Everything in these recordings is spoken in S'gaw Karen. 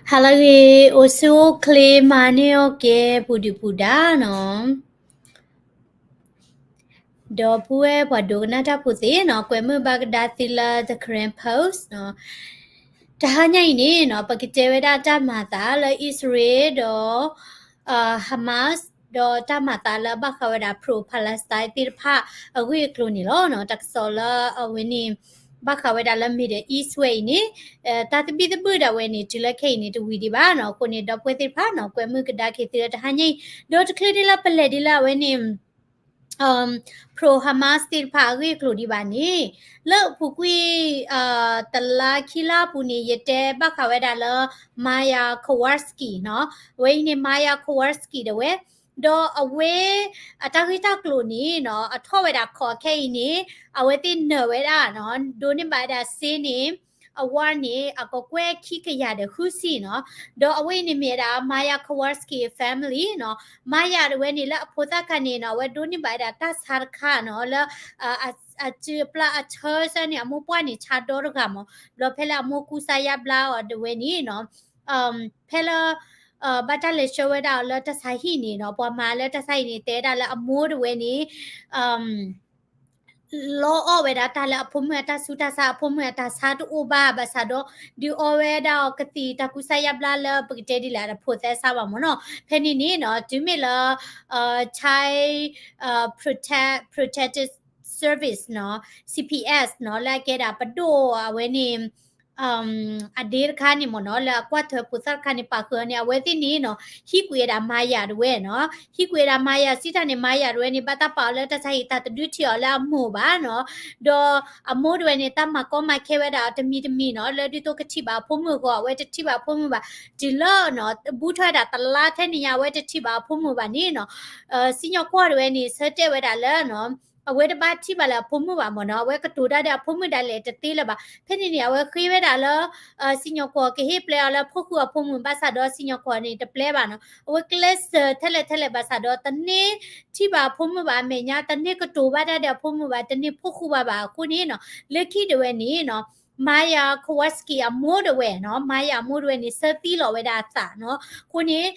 ဟါလၢအဂ့ၤ, အိၣ်ဆူၣ်အိၣ်ချ့မၤန့ၢ်အီၣ်ကဲ ပူၤဒုၣ်ပူၤဒါနီၤ. ဒီပုၢ်ဝဲၢ်ပှၤဒိကနၣ်တၢ်ဖိသ့ၣ်နီၤ, ကွဲမုာ်ဘၣ်ကဒါသုလၢ The Karen Post နီၤ. တဟါညါအံၤန့ၣ်နီၤ, ပကတဲဝဲဒၣ်တၢ်မၤသးလၢ အံၣ်စရ့လးဒီး Hamas ဒီးတၢ်မၤသးလၢဘၣ်ဃးဝဲဒၣ် pro-Palestine သ့ၣ်တဖၣ်အဂ့ၢ်အကျိၤန့ၣ်လီၤနီၤ. တၢ်ကစီၣ်လၢအဝဲန့ၣ် ဘၣ်ဃးဝဲဒၣ်လၢ Middle East ဝဲအံၤန့ၣ် တၢ်သဘံၣ်သဘုၣ်ဒၣ်ဝဲန့ၣ် တုၤလၢခဲအံၤန့ၣ် တဝံၤဒံးဘၣ်နီၤ. အဃိန့ၣ် ဒီပုၢ်ဝဲၢ်သ့ၣ်တဖၣ်နီၤ, ကွဲမုာ်ကဒါက့ၤသုလၢတဟါညါအံၤ, ဒီးတချုးဒ်လၢပလဲၤဒ်လၢအဝဲန့ၣ် pro-Hamas သ့ၣ်တဖၣ်အဂ့ၢ်အကျိၤဒံးဘၣ်န့ၣ်, လၢအပူၤကွံာ် တလါခံလါအပူၤန့ၣ် ယတဲဘၣ်ဃးဝဲဒၣ်လၢ Maya Kowalski နီၤ. အဝဲအံၤန့ၣ် Maya Kowalski ဒၣ်ဝဲ, ဒီးအဝဲ အတၢ်ဂ့ၢ်တၢ်ကျိၤန့ၣ်နီၤ, အထီၣ်ဝဲဒၣ်ခီခဲအံၤန့ၣ် အဝဲသ့ၣ်နၢၤဝဲဒၣ်နီၤ, ဒိးန့ၢ်ဘၣ်ဝဲဒၣ်စ့န့ၣ် award န့ၣ် အကကွဲၢ်ခံကယၤဒီးဃုဆံနီၤ. ဒီးအဝဲအံၤန့ၣ်မ့ၢ်ဝဲဒၣ် Maya Kowalski family နီၤ. Maya ဒၣ်ဝဲန့ၣ် လၢအဖိသၣ်ခါန့ၣ်နီၤ, အဝဲဒိးန့ၢ်ဘၣ်ဝဲဒၣ်တၢ်ဆါတခါနီၤ, လၢ အစုအပျၢ်အထၢစၢ်န့ၣ် အမိၢ်ပှၢ်န့ၣ် ဆါဒီတဂၤမး, ဘျီဖဲလၢအမိၢ်ကူစါယါဘျါအီၤဒၣ်ဝဲန့ၣ်နီၤ, ဖဲလၢ ဘၣ်တၢ်လဲၤဆှၢဝဲဒၣ်အီၤလၢတၢ်ဆါဟံၣ်န့ၣ်နီၤ, ပှၤမၤလၢတၢ်ဆါဟံၣ်န့ၣ် တဲဒၣ်လၢအမိၢ်ဒၣ်ဝဲန့ၣ် လီအီၣ်ဝဲဒၣ်တၢ်လၢအဖိမုၣ်အတၢ်ဆူးတၢ်ဆါ, အဖိမုၣ်အတၢ်ဆါတအိၣ်ဘၣ်ဘၣ်ဆၣ်ဒီး ဒုးအီဝဲဒၣ်အီၤကသံၣ်တၢ်ကူစါယါဘျါလၢပကတဲဒ်လဲၣ် အတဖိးသဲစးဘၣ်မးနီၤ. ဖဲန့ၣ်န့ၣ်နီၤ, တုၤမ့ၢ်လၢ Child Protect Service နီၤ, C P S နီၤ, လၢအကဲဒၣ်ပဒိၣ်အဝဲန့ၣ် အဒ့တခါန့ၣ်မ့ၢ်နီၤ, လၢအကွၢ်ထွဲဖိသၣ်တခါန့ၣ် ပာ်ဃုာ်အီၤန့ၣ် အဝဲသ့ၣ်န့ၣ်နီၤ, ဟံးကွံာ်ဝဲဒၣ် Maya ဒၣ်ဝဲနီၤ, ဟံးကွံာ်ဝဲဒၣ် Maya စံးတၢ်န့ၣ် Maya ဒၣ်ဝဲန့ၣ် ဘၣ်တၢ်ပာ်အီၤလၢတၢ်ဆါဟံၣ် တၢ်တဒုးထံၣ်အီၤလၢအမိၢ်ဘၣ်နီၤ, ဒီးအမိၢ်ဒၣ်ဝဲန့ၣ် တၢ်မၤကီမၤခဲဝဲဒၣ်တမံၤတမံၤနီၤ, လၢဒ်သိးကထံၣ်ဘၣ်အဖိမုၣ်အဂီၢ် အဝဲတထံၣ်ဘၣ်အဖိမုၣ်ဘၣ်, တုၤလၢနီၤ ဘူးထီၣ်ဝဲဒၣ်တလါထဲန့ၣ်ညါ အဝဲတထံၣ်ဘၣ်အဖိမုၣ်ဘၣ်န့ၣ်နီၤ, စံၣ်ညီၣ်ကွီၢ်ဒၣ်ဝဲန့ၣ် ဆၢတဲာ်ဝဲဒၣ်လၢနီၤ အဝဲတဘၣ်ထံၣ်ဘၣ်လၢအဖိမုၣ်ဘၣ်မ့ၢ်နီၤ, အဝဲကတိၤတၢ်ဒီးအဖိမုၣ်ဒၣ်လဲာ်တသ့လၢၤဘၣ်. ဖဲန့ၣ်န့ၣ် အဝဲဃ့ဝဲဒၣ်လၢ စံၣ်ညီၣ်ကွီၢ်ကဟ့ၣ်ပျဲအီၤလၢဖိဃုာ်အဖိမုၣ် ဘၣ်ဆၣ်ဒီးစံၣ်ညီၣ်ကွီၢ်န့ၣ် တပျဲဘၣ်နီၤ, အဝဲကျဲးစၢးထဲလဲၣ်ထဲလဲၣ်ဘၣ်ဆၣ်ဒီး တန့ၢ်ထံၣ်ဘၣ်အဖိမုၣ်ဘၣ်, အမဲာ်ညါတန့ၢ်ကတိၤဘၣ်တၢ်ဒီးအဖိမုၣ်ဘၣ်, တန့ၢ်ဖိဃုာ်ဘၣ်ဘၣ်အဃိန့ၣ်နီၤ, လၢခံဒၣ်ဝဲန့ၣ်နီၤ Maya Kowalski အမိၢ်ဒၣ်ဝဲနီၤ, Maya အမိၢ်ဒၣ်ဝဲန့ၣ် ဆၢသံလီၤဝဲဒၣ်အသးနီၤ, အဃိန့ၣ်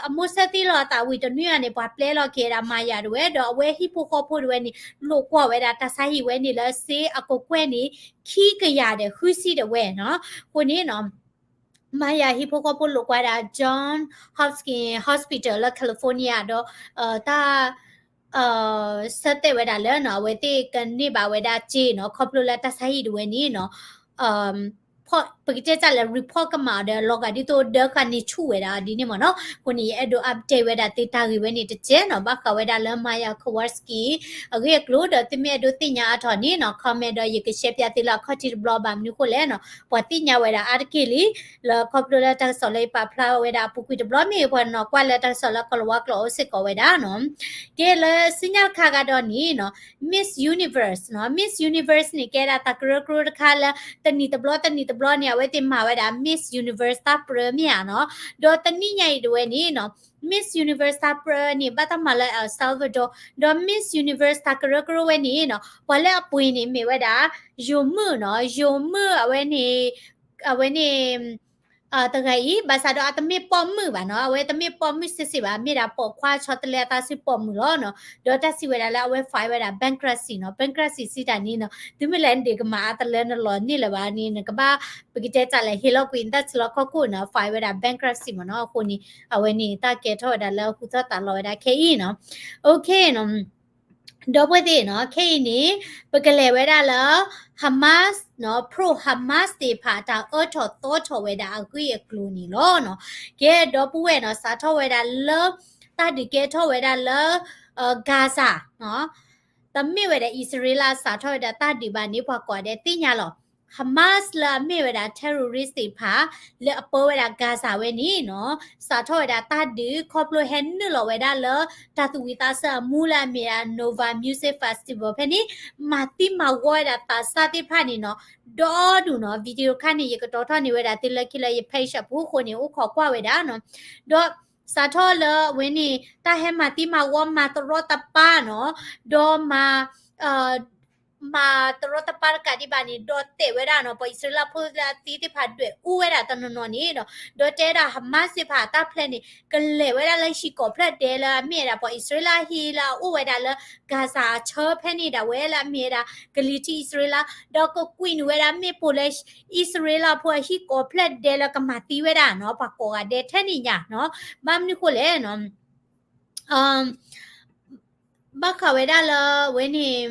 အမိၢ်ဆၢသံလီၤအသးဝံၤတနွံအံၤန့ၣ် ပှၤပျဲလီၤက့ၤဝဲဒၣ် Maya ဒၣ်ဝဲ, ဒီးအဝဲဟံၣ်ဖိဃီဖိဒၣ်ဝဲန့ၣ် လိာ်ကွီၢ်ဝဲဒၣ်တၢ်ဆါဟံၣ်ဝဲန့ၣ်လၢစ့အကကွဲၢ်န့ၣ် ခံကယၤဒီးဃုဆံဒၣ်ဝဲနီၤ, အဃိန့ၣ်နီၤ Maya ဟံၣ်ဖိဃီဖိလိာ်ကွီၢ်ဝဲဒၣ် John Hopkins Hospital လၢ California ဒီး တၢ် ဆၢတဲာ်ဝဲဒၣ်လၢနီၤ အဝဲသ့ၣ်ကန့ၢ်ဘၣ်ဝဲဒၣ်စ့နီၤ ခီဖျိလၢတၢ်ဆါဟံၣ်ဒၣ်ဝဲန့ၣ်နီၤ ပကတဲတၢ်လၢ report ကမၣ်အီၤဒီး လီၤဂာ်ဒ်သိးဒၢဃာ်န့ၢ်ဆူၣ်ဝဲဒၣ်ဒ်န့ၣ်မ့ၢ်နီၤ. အဃိန့ၣ် ယအဲၣ်ဒိး update ဝဲဒၣ်သုတၢ်ဂ့ၢ်ဝဲန့ၣ်တစဲးနီၤ ဘၣ်ဃးဝဲဒၣ်လၢ Maya Kowalski အဂ့ၢ်အကျိၤဒီး သုမ့ၢ်အဲၣ်ဒိးသ့ၣ်ညါအါထီၣ်န့ၣ်နီၤ comment ဒီးယက share ပၠးသုလၢအခီၣ်ထံးတဘျီဘၣ်. မနုၤအဃိလဲၣ်နီၤ ပှၤသ့ၣ်ညါဝဲဒၣ်အါတက့ၢ်လံ လၢခီဖျိလၢတၢ်ကစီၣ်လၢယပာ်ဖျါဝဲဒၣ်အပူၤကွံာ်တဘျီ မ့ၢ်ပှၤနီၤကွၢ်လၢတၢ်ကစီၣ်လၢကီၢ်လၤဝါကျိာ်အိၣ်စ့ၢ်ကီးဝဲဒၣ်နီၤ. ကဲလၢဆူညါတခါကဒီးန့ၣ်နီၤ Miss Universe နီၤ Miss Universe န့ၣ် ကဲဒၣ်တၢ်ကရၢကရိတခါလၢ တနံၣ်တဘျီတနံၣ်တဘျီန့ၣ် အဝဲသ့ၣ်မၤဝဲဒၣ် Miss Universe တၢ်ပြၢမ့ၢ်ဧါနီၤ. ဒီးတနံၣ်ညါအံၤဒၣ်ဝဲန့ၣ်နီၤ Miss Universe တၢ်ပြၢန့ၣ် ဘၣ်တၢ်မၤလၢ El Salvador ဒီး Miss Universe တၢ်ကရၢကရိဝဲန့ၣ်နီၤ ပှၤလၢအပှ့ၤန့ၣ်မ့ၢ်ဝဲဒၣ် ယိၤမုၣ်နီၤ ယိၤမုၣ်အဝဲန့ၣ် အဝဲန့ၣ် တဂၤအံၤ ဘၣ်ဆၣ်ဒီးအတမ့ၢ်ပိာ်မုၣ်ဘၣ်နီၤ အဝဲတမ့ၢ်ပိာ်မုၣ်စ့ၢ်စ့ၢ်ဘၣ် မ့ၢ်ဒၣ်ပိာ်ခွါဆီတလဲအသးစုပိာ်မုၣ်လီၤနီၤ. ဒီးတၢ်စံးဝဲဒၣ်လၢအဝဲ file ဝဲဒၣ် bankruptcy နီၤ bankruptcy စံးတၢ်န့ၣ်နီၤ သုမ့ၢ်လဲၤဒ့ၣ်ကမၣ်အါတလၢနလီၤန့ၢ်လၢၤဘၣ်န့ၣ် နကဘၣ် ပကတဲတၢ်လဲၤဟ့ၣ်လီၤကွံာ်နတၢ်စုလီၢ်ခီၣ်ခိၣ်နီၤ file ဝဲဒၣ် bankruptcy မ့ၢ်နီၤ. အဃိန့ၣ် အဝဲန့ၣ်တၢ်ကဲထီၣ်ဝဲဒၣ်လၢဟူသီၣ်သးလီၤဝဲဒၣ်ခဲအံၤနီၤ okay နီၤ ဒီပုၢ်ဝဲၢ်သ့ၣ်နီၤ ခဲအံၤန့ၣ် ပကလဲၤဝဲဒၣ်လၢ Hamas နီၤ pro Hamas သ့ၣ်တဖၣ်တၢ်အၢထီၣ်သီထီၣ်ဝဲဒၣ်အဂ့ၢ်အကျိၤန့ၣ်လီၤနီၤ. ကဲဒီပုၢ်ဝဲၢ်နီၤ စးထီၣ်ဝဲဒၣ်လၢ တၢ်ဒုးကဲထီၣ်ဝဲဒၣ်လၢ Gaza နီၤ တမ့ၢ်ဝဲဒၣ်အံၣ်စရ့လးစးထီၣ်ဝဲဒၣ်တၢ်ဒုးဘၣ်န့ၣ် ပှၤကိးဂၤဒဲးသ့ၣ်ညါလီၤ. Hamas လၢအမ့ၢ်ဝဲဒၣ် terrorist သ့ၣ်တဖၣ် လၢအပၢဝဲဒၣ် Gaza ဝဲန့ၣ်နီၤ စးထီၣ်ဝဲဒၣ်တၢ်ဒုး ခီဖျိဟဲနုာ်လီၤဝဲဒၣ်လၢ တၢ်သူၣ်ဝံၣ်သးဆၢအမူလၢအမ့ၢ်ဒၣ် Nova Music Festival ဖဲန့ၣ် မၤသံမၤဝီဝဲဒၣ်သးစၢ်သ့ၣ်တဖၣ်န့ၣ်နီၤ ဒီဒူၣ်နီၤ video တခါန့ၣ် ယကတီၤထီၣ်န့ၢ်ဝဲဒၣ်သုလၢခံလၢယ page အပူၤအဃိန့ၣ် အိၣ်ခိးကွၢ်ဝဲဒၣ်နီၤ ဒီးစးထီၣ်လၢအဝဲန့ၣ် တၢ်ဟဲမၤသံမၤဝီမၤတရီတပါနီၤ ဒီးမၤ မၤတရီတပါတကးဒံးဘၣ်န့ၣ် ဒီးတဲာ်ဝဲဒၣ်နီၤ ပှၤအံၣ်စရ့လးဖိလၢအသံသ့ၣ်တဖၣ်ဒွဲၣ်အူဝဲဒၣ်တနီၤနီၤန့ၣ်နီၤ, ဒီးတဲဝဲဒၣ် Hamas သ့ၣ်တဖၣ်အတၢ်ဖျဲးန့ၣ် ကလဲၤဝဲဒၣ်လၢဟံၣ်ကိးဖျၢၣ်ဒဲလၢအမ့ၢ်ဝဲဒၣ် ပှၤအံၣ်စရ့လးဟံၣ်လၢအအိၣ်ဝဲဒၣ်လၢ Gaza အဆၢဖဲန့ၣ်ဒၣ်ဝဲလၢအမ့ၢ်ဝဲဒၣ် ကလံၤထံးအံၣ်စရ့လး, ဒီးကကွံာ်န့ၢ်ဝဲဒၣ်မ့ၣ်ပိၢ်လၢ အံၣ်စရ့လးဖိအဟံၣ်ကိးဖျၢၣ်ဒဲလၢကမၤသံဝဲဒၣ်နီၤ ပှၤကိးဂၤဒဲးထဲန့ၣ်ညါနီၤ, ဘၣ်မနုၤဃိလဲၣ်နီၤ ဘၣ်ဃးဝဲဒၣ်လၢအဝဲန့ၣ်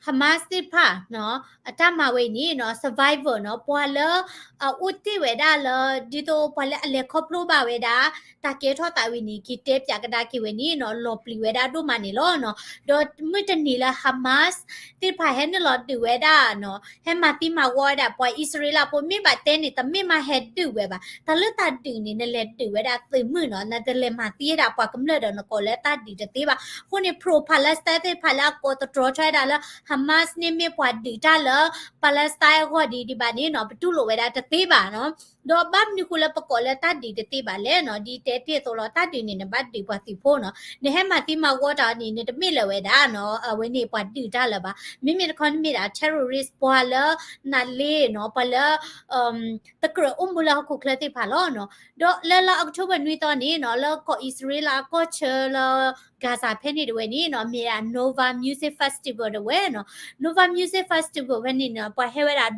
Hamas သ့ၣ်တဖၣ်နီၤ အတၢ်မၤဝဲအံၤန့ၣ်နီၤ survivor နီၤ ပှၤလၢအအိၣ်တ့ၢ်ဝဲဒၣ်လၢ ဒ်သိးပှၤလၢအလဲၤခီဖျိဘၣ်ဝဲဒၣ် တၢ်ကဲထီၣ်သးဝဲန့ၣ် က့ၤတဲပၠးကဒါက့ၤဝဲန့ၣ်နီၤ လီၤပျံၤဝဲဒၣ်ဒိၣ်မးန့ၣ်လီၤနီၤ. ဒီးမုၢ်တနံၤလၢ Hamas သ့ၣ်တဖၣ်ဟဲနုာ်လီၤဒုးဝဲဒၣ်နီၤ ဟဲမၤသံမၤဝီဝဲဒၣ် ပှၤအံၣ်စရ့လးဖိ မ့ၢ်ဘၣ်တဲန့ၣ် တမ့ၢ်မးဟဲဒုးဝဲဘၣ်. တၢ်လၢတၢ်ဒုးန့ၣ် နလဲၤဒုးဝဲဒၣ်သုးမုၢ်နီၤ နတလဲၤမၤသံဝဲဒၣ်ပှၤကမျၢၢ်ဒီးနကိးလၢတၢ်ဒုးတသ့ဘၣ်. အဃိန့ၣ် pro-Palestine သ့ၣ်တဖၣ်လၢအကိးသတြီၤထီၣ်ဝဲဒၣ်လၢ Hamas န့ၣ်မ့ၢ်ပှၤဒုးတၢ်လၢ Palestine အဂီၢ်ဒ်ဒံးဘၣ်န့ၣ်နီၤ ပတူၢ်လိာ်ဝဲဒၣ်တသ့ဘၣ်နီၤ. ဒီးဘၣ်မနုၤဃိလၢပကိးလၢတၢ်ဒုးတသ့ဘၣ်လဲၣ်နီၤ ဒ်တဲတ့ၢ်အသိးလီၤ တၢ်ဒုးန့ၣ် နဘၣ်ဒုးပှၤသုးဖိနီၤ နဟဲမၤသံမၤဝီတၢ်န့ၣ် နတမ့ၢ်လၢၤဝဲဒၣ်နီၤ အဝဲန့ၣ်ပှၤဒုးတၢ်လၢၤဘၣ်. မ့မ့ၢ်တခီန့ၣ်မ့ၢ်ဒၣ် terrorist ပှၤလၢ နၤလ့နီၤ ပှၤလၢ တကြၢးအိၣ်မူလၢဟီၣ်ခိၣ်ချၢသ့ၣ်တဖၣ်လီၤနီၤ. ဒီးလၢလါ October နွံသီန့ၣ်နီၤ လၢကီၢ်အံၣ်စရ့လးအကီၢ်ဆၢလၢ Gaza ဖဲန့ၣ်တဝဲန့ၣ်နီၤ မ့ၢ်ဒၣ် Nova Music Festival တဝဲနီၤ. Nova Music Festival ဖဲန့ၣ်နီၤ ပှၤဟဲဝဲဒၣ်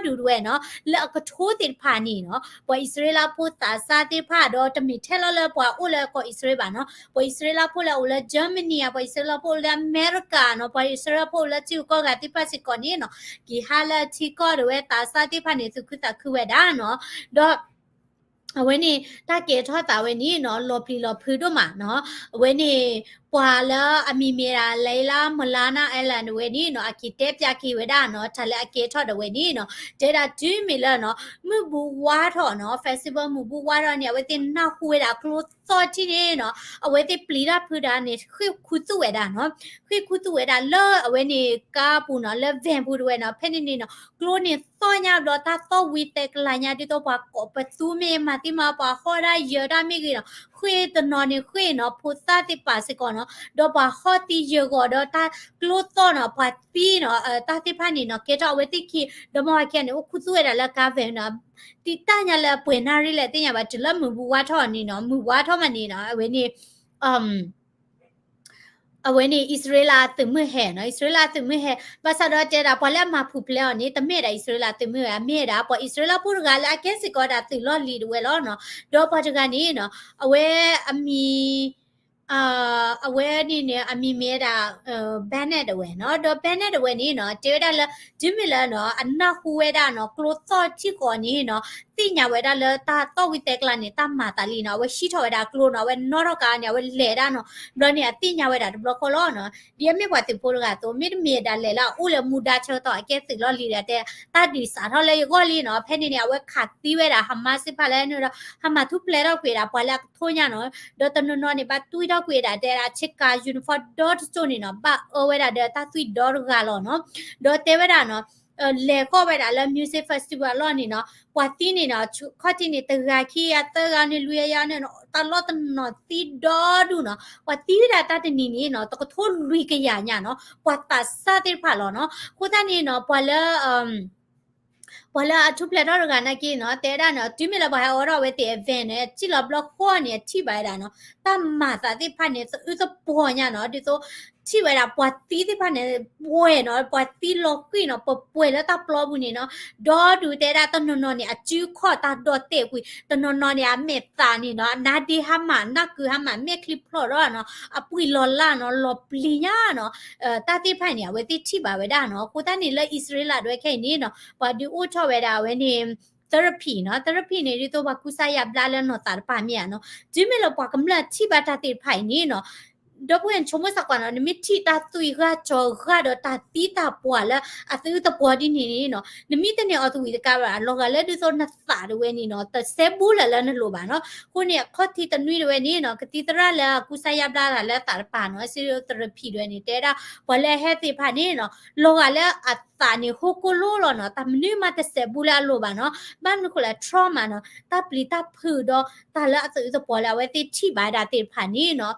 ဒီဒူၣ်တဝဲနီၤ လၢအကထိသ့ၣ်တဖၣ်န့ၣ်နီၤ ပှၤအံၣ်စရ့လးဖိသးစၢ်သ့ၣ်တဖၣ်ဒီး တမ့ၢ်ထဲလီၤလၢပှၤအိၣ်လၢကီၢ်အံၣ်စရ့လးဘၣ်နီၤ ပှၤအံၣ်စရ့လးဖိလၢအအိၣ်လၢ Germany ဧါ ပှၤအံၣ်စရ့လးဖိအိၣ်လၢအမဲရကၤနီၤ ပှၤအံၣ်စရ့လးဖိအိၣ်လၢထံဂုၤကီၢ်ဂၤသ့ၣ်တဖၣ်စ့ၢ်ကီးန့ၣ်နီၤ က့ၤဟးလၢအထံကီၢ်တဝဲသးစၢ်သ့ၣ်တဖၣ်န့ၣ် သူၣ်ခုသးခုဝဲဒၣ်နီၤ. ဒီး အဝဲန့ၣ် တၢ်ကဲထီၣ်သးဝဲန့ၣ်နီၤ လီၤပျံၤလီၤဖုးဒိၣ်မးနီၤ. အဝဲန့ၣ် ပှၤလၢအမံၤမ့ၢ်ဒၣ် Leila Manlana Allen တဝဲန့ၣ်နီၤ အက့ၤတဲပၠးက့ၤဝဲဒၣ်နီၤ တၢ်လၢအကဲထီၣ်ဒၣ်ဝဲန့ၣ်နီၤ တဲဒၣ်တုၤမ့ၢ်လၢနီၤ မုၢ်ဘူးဝါထီၣ်နီၤ festival မုၢ်ဘူးဝါထီၣ်န့ၣ် အဝဲသ့ၣ်နၢ်ဟူဝဲဒၣ်ကျိသီၣ်ထံၣ်န့ၣ်နီၤ အဝဲသ့ၣ်ပျံၤတၢ်ဖုးတၢ်န့ၣ် ဃ့ၢ်ခူသူၣ်ဝဲဒၣ်နီၤ ဃ့ၢ်ခူသူၣ်ဝဲဒၣ်လၢအဝဲန့ၣ် ကါပူၤနီၤ လၢ van ပူၤတဝဲနီၤ ဖဲန့ၣ်န့ၣ်နီၤ ကျိန့ၣ်သီၣ်ညါဘျီ တၢ်သီၣ်ဝံၤသဲးကလၤညါ ဒ်သိးပှၤကိးပသူမ့ၢ်မၤသံမၤ ပှၤဟီၣ်ဒၣ်ယၢၤတၢ်မ့ၢ်ဂ့ၤနီၤ ဃ့ၢ်တနီၤန့ၣ်ဃ့ၢ်နီၤ ဖိသၣ်သ့ၣ်ပာ်စ့ၢ်ကီးနီၤ ဒီးပှၤဟီၣ်သံယၢၤဂီၤဒီးတၢ်ကျိသီၣ်နီၤ ပှၤသံနီၤ တၢ်သ့ၣ်တဖၣ်န့ၣ်နီၤ ကဲထီၣ်အဝဲသ့ၣ်ခံ ဒီးမ့ၢ်ဝဲခဲန့ၣ် အိၣ်ခူသူၣ်ဝဲဒၣ်လၢကါ van နီၤ တံာ်တာ်ညါလၢအပှဲၤနၣ်ရံၣ်လဲၣ်သ့ၣ်ညါဘၣ် တုၤလၢမုၢ်ဘူးဝါထီၣ်န့ၣ်နီၤ မုၢ်ဝါထီၣ်မးန့ၣ်နီၤ အဝဲန့ၣ် အဝဲန့ၣ် အံၣ်စရ့လးသုးမုၢ်ဟဲနီၤ အံၣ်စရ့လးသုးမုၢ်ဟဲ ဘၣ်ဆၣ်ဒီးတဲဒၣ်ပှၤလၢအမၤဖုၣ်ဖျဲးအီၤန့ၣ် တမ့ၢ်ဒၣ်အံၣ်စရ့လးသုးမုၢ်ဝဲ အမ့ၢ်ဝဲဒၣ် ပှၤအံၣ်စရ့လးဖိတဂၤလၢအကဲစ့ၢ်ကီးဝဲဒၣ်သုးလီၢ်လံၤတဝဲလီၤနီၤ ဒီးပှၤတဂၤန့ၣ်နီၤ အဝဲအမံၤ အဝဲန့ၣ်န့ၣ် အမံၤမ့ၢ်ဝဲဒၣ် Bennett တဝဲနီၤ ဒီး Bennett တဝဲန့ၣ်နီၤ တဲဝဲဒၣ်လၢ တုၤမ့ၢ်လၢနီၤ အနၢ်ဟူဝဲဒၣ်နီၤ ကျိသီၣ်ထံၣ်ဃီန့ၣ်နီၤ သ့ၣ်ညါဝဲဒၣ်လၢတၢ်သီၣ်ဝံၤသဲးကျလၤန့ၣ် တၢ်မၤသးလံနီၤ အဝဲဟံးထီၣ်ဝဲဒၣ်ကျိနီၤ အဝဲနီၣ်ထီၣ်ကါန့ၣ် အဝဲလဲၤဒၣ်နီၤ ဘျီန့ၣ် အသ့ၣ်ညါဝဲဒၣ်တဘျီဃီလီၤနီၤ ဒ်အမ့ၢ်ပှၤသုးဖိတဂၤအသိး မ့တမ့ၢ်ဒၣ်လဲာ်လၢအအိၣ်လၢမူဒါဆၢကတီၢ် အကဲသုးလီၢ်လံၤဒီးတဲ တၢ်ဒုးစးထီၣ်လၢယဂီၢ်လံနီၤ ဖဲန့ၣ်န့ၣ် အဝဲခးသံဝဲဒၣ် Hamas သ့ၣ်တဖၣ်လၢန့ၣ်ဒီး ဟးမၤထူၣ်ဖျဲးထီၣ်ကွံာ်ဒၣ်ပှၤလၢအကထိညါနီၤ ဒီးတနီၤနီၤန့ၣ် ဘၣ်တွံၢ်ထီၣ်ကွံာ်ဒၣ်တဲဒၣ် ဆ့ကၤ uniform ဒီတစိၢ်န့ၣ်နီၤ ဘၣ်အၢဝဲဒၣ်ဒီးတၢ်သွံၣ်ဒီတဂၤလီၤနီၤ ဒီးတဲဝဲဒၣ်နီၤ လဲၤဃီၣ်ဝဲဒၣ်လၢ music festival အလီၢ်န့ၣ်နီၤ ပှၤသံန့ၣ်နီၤ ခီၣ်ထံးန့ၣ် တဂၤခံဂၤသၢဂၤန့ၣ် လွံၢ်ဂၤယါန့ၣ်နီၤ တၢ်လီၢ်တနီၤသံဒီဒူၣ်နီၤ ပှၤသံဝဲဒၣ်တၢ်တနံၤန့ၣ်နီၤ တကထိလွံၢ်ကယၤညါနီၤ ပှၤသးစၢ်သ့ၣ်တဖၣ်လီၤနီၤ အဃိသတးန့ၣ်နီၤ ပှၤလၢ ပှၤလၢအထူၣ်ဖျဲးထီၣ်တဂၤနာ်က့နီၤ တဲဒၣ်န့ၣ် တုၤမ့ၢ်လၢပှၤဟဲအိးထီၣ်ဝဲသ့ၣ်အ van န့ၣ် ထံၣ်လီၤဘျီဃီန့ၣ် ထံၣ်ဘၣ်ဝဲဒၣ်နီၤ တၢ်မၤသးသ့ၣ်တဖၣ်န့ၣ် သအုးသပှီၤညါနီၤ ဒ်သိး ထံၣ်ဝဲဒၣ်ပှၤသံသ့ၣ်တဖၣ်န့ၣ် ပှဲၤနီၤ ပှၤသံလီၤဃံၤနီၤ ပှဲၤပှဲၤလၢတၢ်ပျီပူၤန့ၣ်နီၤ ဒီဒူၣ်တဲဒၣ်တနီၤနီၤန့ၣ် အစုခီၣ်တၢ်ဒီးတဲာ်ကွံာ် တနီၤနီၤန့ၣ် အမဲာ်သးန့ၣ်နီၤ အနါဒ့ဟါမၢ် နၢ်ကုဟါမၢ် မဲာ်ချံဖျိးထီၣ်နီၤ အပှံာ်လီၤလၢ်နီၤ လီၤပျံၤညါနီၤ တၢ်သ့ၣ်တဖၣ်န့ၣ် အဝဲသ့ၣ်ထံၣ်ဘၣ်ဝဲဒၣ်နီၤ အဃိသတးန့ၣ်လၢအံၣ်စရ့လးဒၣ်ဝဲခဲအံၤန့ၣ်နီၤ ပှၤဒုးအိၣ်ထီၣ်ဝဲဒၣ်အဝဲန့ၣ် therapy နီၤ therapy န့ၣ် ဒ်သိးပှၤကူစါယါဘျါလၢနီၢ်သးတဖၣ်မ့ၢ်ဧါနီၤ တုၤမ့ၢ်လၢပှၤကမျၢၢ်ထံၣ်ဘၣ်တၢ်သ့ၣ်တဖၣ်အံၤန့ၣ်နီၤ ဒီပုၢ်ဝဲၢ်န့ၣ် ဆိကမိၣ်သကိးနီၤ နမ့ၢ်ထံၣ်တၢ်သွံၣ်ဂၢ်ကၠီၤဂၢ်ဒီးတၢ်သံတၢ်ပှၢ်လၢအသအုးသပှီၤဒ်န့ၣ်န့ၣ်နီၤ နမ့ၢ်တန့ၢ်အီၤတဝံၤတကးဘၣ် လီၤဂာ်လၢဒ်သိးနသးတဝဲန့ၣ်နီၤ တစဲဘူးလၢၤလၢနလိၤဘၣ်နီၤ အဃိန့ၣ် အခီၣ်ထံးတနွံတဝဲန့ၣ်နီၤ ကသံၣ်သရၣ်လၢအကူစါယါဘျါတၢ်လၢသးတပၤနီၤ physiotherapy တဝဲန့ၣ် တဲဒၣ် ပှၤလၢအဟဲသ့ၣ်တဖၣ်န့ၣ်နီၤ လီၤဂာ်လၢအသးန့ၣ် ဟိၣ်ကိၢ်လိလိာ်နီၤ တၢ်မနုၤမးတစဲဘူးလၢအလိၤဘၣ်နီၤ ဘၣ်မနုၤဃိလဲၣ် trauma နီၤ တၢ်ပျံၤတၢ်ဖုးဒီး တၢ်လၢအသအုးသပှီၤလၢအဝဲသ့ၣ်ထံၣ်ဘၣ်ဒၣ်သ့ၣ်တဖၣ်န့ၣ်နီၤ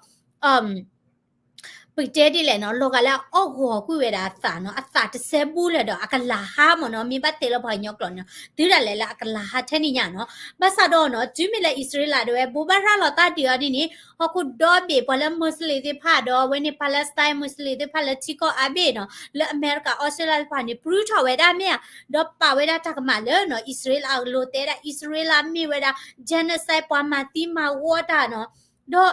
အ ပတဲဒ်လဲၣ်နီၤ, လီၤဂာ်လၢအအီၣ်ဂီၤကွံာ်ဝဲဒၣ်အသးနီၤ, အသးတစဲဘူးလၢၤဒီး အကလၤဟါမ့ၢ်နီၤ, မ့ၢ်ဘၣ်တဲလၢပှၤကညီကျိာ်န့ၣ် တုၤဒၣ်လဲာ်လၢအကလၤဟါထဲန့ၣ်ညါနီၤ. ဘၣ်ဆၣ်ဒီးနီၤ တုၤမ့ၢ်လၢအံၣ်စရ့လးဒၣ်ဝဲ ဘိးဘၣ်ရၤလီၤတၢ်ဒုးအီၤဒ်န့ၣ် ဟီၣ်ခိၣ်ဒီဘ့ၣ် ပှၤလၢ Muslim သ့ၣ်တဖၣ်ဒီး အဝဲန့ၣ် Palestine Muslim သ့ၣ်တဖၣ်လၢထံကီၢ်အါဘ့ၣ်နီၤ, လၢအမဲရကၤ အီစထြ့လယါသ့ၣ်တဖၣ်န့ၣ် ပြုၢ်ထီၣ်ဝဲဒၣ်မ့ၢ်ဧါ, ဒီးပာ်ဝဲဒၣ်တၢ်ကမၣ်လၢနီၤ အံၣ်စရ့လးအလိၤ တဲဒၣ်အံၣ်စရ့လးမ့ၢ်ဝဲဒၣ် genocide ပှၤမၤသံမၤဝီတၢ်နီၤ, ဒီး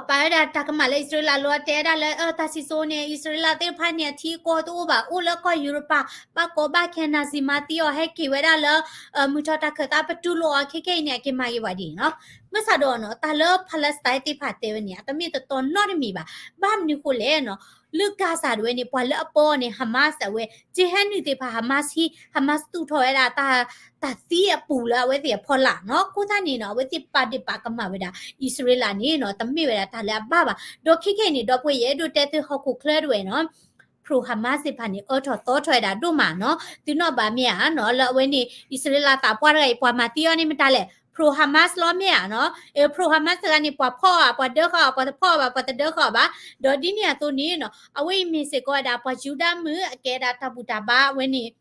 ပာ်ဝဲဒၣ်တၢ်ကမၣ်လၢအံၣ်စရ့လးလီၤ တဲဒၣ်လၢ တၢ်စံၣ်စိၤန့ၣ် အံၣ်စရ့လးသ့ၣ်တဖၣ်န့ၣ် အထံအကီၢ်တအိၣ်ဘၣ်, အိၣ်လၢကီၢ်ယူရပၤ, ဘၣ်ကီဘၣ်ခဲ နာဇီမၤသံအီၤ ဟဲက့ၤဝဲဒၣ်လၢ မုၢ်ထီၣ်တၢ်ခၢၣ်သး ပတူၢ်လိာ်အီၤ ခဲခဲအံၤန့ၣ် အက့ၤမၤက့ၤဝဲဒ်အံၤနီၤ. မ့ၢ်ဆၣ်ဒီးနီၤ တၢ်လၢ Palestine သ့ၣ်တဖၣ်တဲဝဲန့ၣ် အတမ့ၢ်တတီနီတမံၤဘၣ်. ဘၣ်မနုၤဃိလဲၣ်နီၤ, လၢ Gaza ဒၣ်ဝဲန့ၣ် ပှၤလၢအပၢအီၤန့ၣ် Hamas အဝဲ ကဟဲနုာ်သ့ၣ်တဖၣ် Hamas ဟံၣ် Hamas သူၣ်ထီၣ်ဝဲဒၣ် တၢ်သံအပူၤလၢအဝဲသ့ၣ်အဖီလာ်နီၤ. အဃိသတးန့ၣ်နီၤ အဝဲသ့ၣ်ပာ်ဒ့ၣ်ပာ်ကမၣ်ဝဲဒၣ် အံၣ်စရ့လးန့ၣ်နီၤ တမ့ၢ်ဝဲဒၣ်တၢ်လၢအဘၣ်ဘၣ်. ဒီးခဲခဲအံၤန့ၣ် ဒီပုၢ်ဝဲၢ် ယအဲၣ်ဒိးတဲသု ဟီၣ်ခိၣ်ချၢဒၣ်ဝဲနီၤ pro Hamas သ့ၣ်တဖၣ်န့ၣ် အၢထီၣ်သီထီၣ်ဝဲဒၣ်ဒိၣ်မးနီၤ. သုနီၣ်ဘၣ်မ့ၢ်ဧါနီၤ လၢအဝဲန့ၣ် အံၣ်စရ့လးသးပှၢ်တဂၤအံၤ ပှၤမၤသံအီၤန့ၣ် မတၤလဲၣ်, pro Hamas လီၤမ့ၢ်ဧါနီၤ. pro Hamas တဂၤန့ၣ် ပှၤဖီၣ်အီၤ ပှၤဒၢဃာ်အီၤ ပှၤတဖီၣ်အီၤဘၣ် ပှၤတဒၢဃာ်အီၤဘၣ်. ဒီးဒ်န့ၣ်အသိးန့ၣ်နီၤ အဝဲအံၤမ့ၢ်စ့ၢ်ကီးဝဲဒၣ် ပှၤယူဒၤမုၣ် အကဲဒၣ်တၢ်ဘူၣ်တၢ်ဘါအဝဲန့ၣ်